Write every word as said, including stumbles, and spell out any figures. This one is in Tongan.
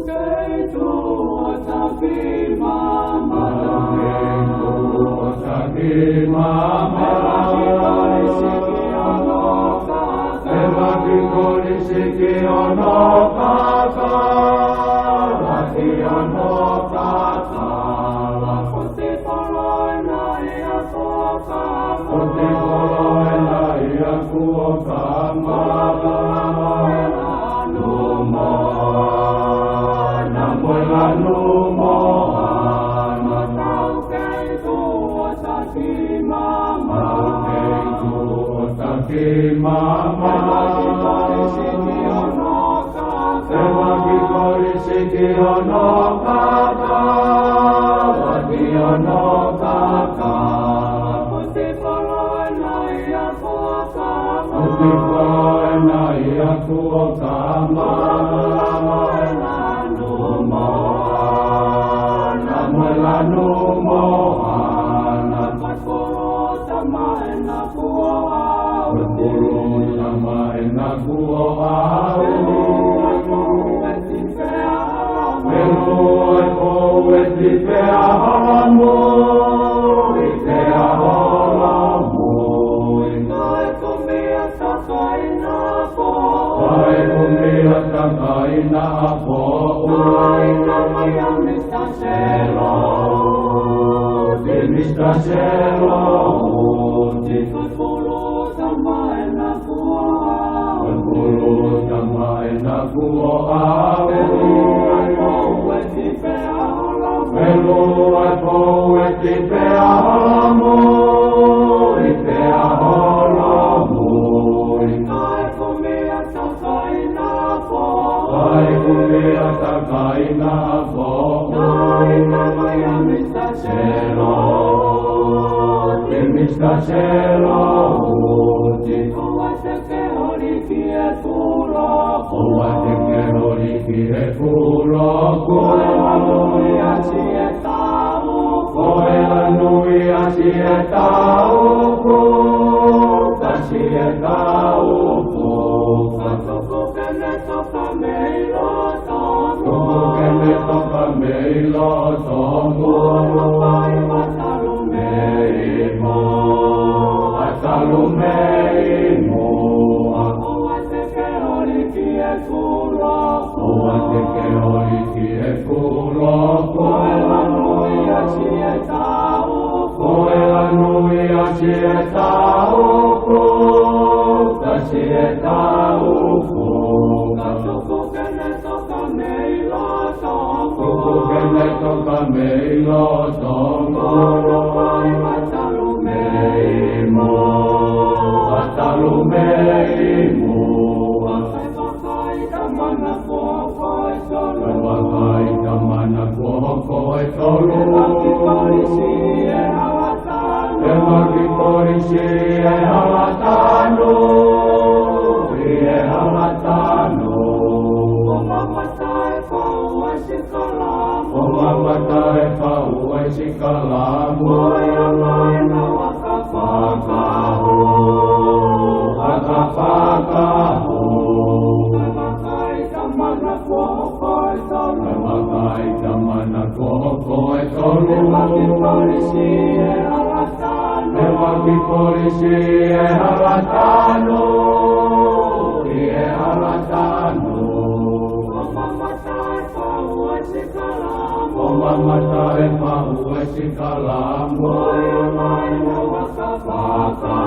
Kei tuʻo taki māmani. Kei tuʻo taki māmani. He ʻoku kei siki hono kakala. He ʻoku kei siki hono kakala. Siki hono kakala. Ko e folofola ʻa e ʻOtua. Ko e folofola ʻa e ʻOtua. Ko e folofola ʻa e ʻOtua. Naʻa mo e lanu moana. Kei tuʻo taki māmani. Kei tuʻo taki māmani. He ʻoku kei siki hono kakala. He ʻoku kei siki hono kakala. Siki hono kakala. Ko e folofola ʻa e ʻOtua. Ko e folofola ʻa e ʻOtua. Naʻa mo e lanu moana. Naʻa mo e lanu moana. Ko e folofola ʻa e ʻOtua. Ko e folofola ʻa e ʻOtua. Pelu ai ko e tipea hala mo. Pelu ai ko e tipea hala mo. Tipea hala mo. Kae kumi ʻa Sakaina Apo. Kae kumi ʻa Sakaina Apo. Kae kumi ʻa Misa Selo. Misa Selo. Ko e folofola ʻa e ʻOtua. Ko e folofola ʻa e ʻOtua. Pelu ai ko e tipea hala mo. Pelu ai ko e tipea hala mo. Tipea hala mo. Kae kumi ʻa Sakaina Apo. Kae kumi ʻa Sakaina Apo. Kae kumi ʻa Misa Selo. Misa Selo. Ko e ke holi ki he kulo. Ko e ke holi ki he kulo. Ko e lanu ia siʻetau. Ko e lanu ia siʻetau. Ko e siʻetau. Ko e tuku ke ne toka mei loto. Tuku ke ne toka mei loto. Ko e ʻOtua ʻa talu mei muʻa. ʻA talu mei muʻa. ʻOua te ke holi ki he kulo. ʻOua te ke holi ki he kulo. Ko e lanu ia siʻetau. Ko e lanu ia siʻetau. Ko e siʻetau. Ka tuku ke ne toka mei loto. Tuku ke ne toka mei loto. Ko e ʻOtua ʻa talu mei muʻa. ʻA talu mei muʻa. Kae vakai, ka mana ko e tolu. Kae vakai, ka mana ko e tolu. He ʻoku kei siki he hala tanu. He ʻoku kei siki he hala tanu. ʻI he hala tanu. Ko e mamata ʻe fau ʻa e sikalamu. Ko e mamata ʻe fau ʻa e sikalamu. Ko ia mai ʻa e vaka fakahū. Vaka fakahū. Kae vakai, ka mana ko e tolu. Kae vakai, ka mana ko e tolu. He ʻoku kei siki he hala tanu. He ʻoku kei siki he hala tanu. ʻI he hala tanu. Ko e mamata ʻe fau ʻa e sikalamu. Ko e mamata ʻe fau ʻa e sikalamu. Ko ia mai ʻa e vaka fakahū.